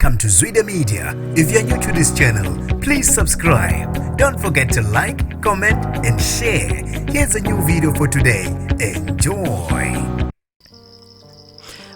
Welcome to Zwida Media. If you're new to this channel, please subscribe. Don't forget to like, comment, and share. Here's a new video for today. Enjoy.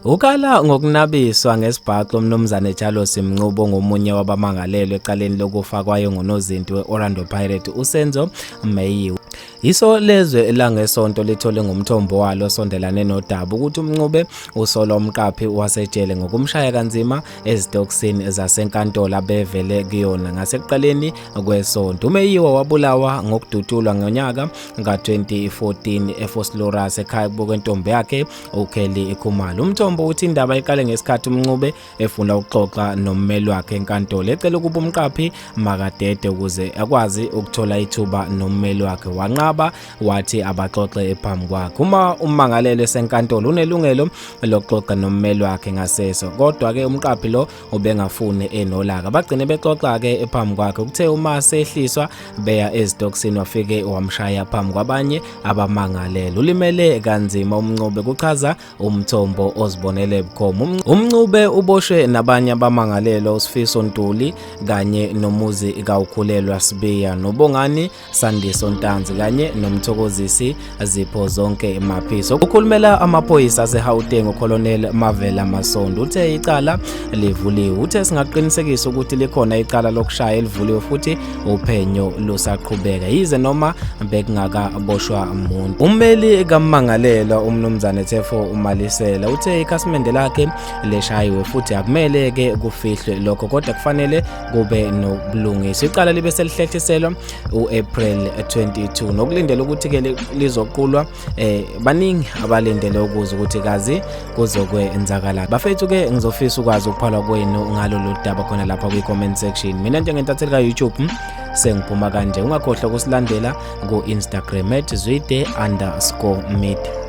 Ukala ngokunabiswa ngesibhaxu uMnumzane Jalosi Mncube ngomunye wabamangalelwa ecaleni lokufa kwayo ngonozinti we-Orlando Pirates uSenzo Meyiwa. Yiso lezwe langesonto lithole ngomthombo walo osondelane nodaba ukuthi uMncube usolwa umqaphi wasejele ngokumshaya kanzima ezitokisini zasenkantolo abevele kuyona ngasekuqaleni kwesonto. UMeyiwa wabulawa ngokudutshulwa ngonyaka ka-2014 eVosloorus ekhaya kubo kwentombi yakhe uKelly Khumalo. Umthombo uthi indaba iqale ngesikhathi uMncube efuna ukuxoxa nommeli wakhe enkantolo ecela ukuba umqaphi makadede ukuze akwazi ukuthola ithuba nommeli wakhe. Wanqaba wathi abaxoxe phambi kwakhe. Uma ummangalelwa esenkantolo unelungelo lokuxoxa nommeli wakhe ngaseso, kodwa-ke umqaphi lo ubengafuni enolaka. Bagcine bexoxa-ke phambi kwakhe. Kuthe uma sehliswa beya ezitokisini wafike wamshaya phambi kwabanye abamangalelwa. Ulimele kanzima uMncube, kuchaza umthombo ozibonele bukhoma. UMncube uboshwe nabanye abamangalelwa uSifiso Ntuli kanye noMuzi Kawukhulelwa Sibiya noBongani Sandiso Ntanzi kanye noMthokozisi Zipho Zonke Maphiso. Ukhulumela amaphoyisa aseGauteng uColonel Mavela Masondo uthe icala livuliwe. Uthe singaqinisekisa ukuthi likhona icala lokushaya elivuliwe futhi uphenyo lusaqhubeka yize noma bekungakaboshwa muntu. Ummeli kammangalelwa uMnumzane Thefo uMalisela uthe ikhasimende lakhe lishayiwe futhi akumele ke kufihlwe lokho kodwa kufanele kube nobulungiswa. Icala libe selihlehliselwa u-April 22 nokulindela ukuthi ke lizoqulwa. Baningi abalindele ukuzwa ukuthi kazi kuzokwenzakala. Bafethu ke ngizofisa ukwazi ukuphalwa kwenu ngalolu daba khona lapha kwi-comment section. Mina njengentatheli ka-YouTube sengiphuma kanje. Ungakhohlwa ukusilandela ku-Instagram @zwide_media.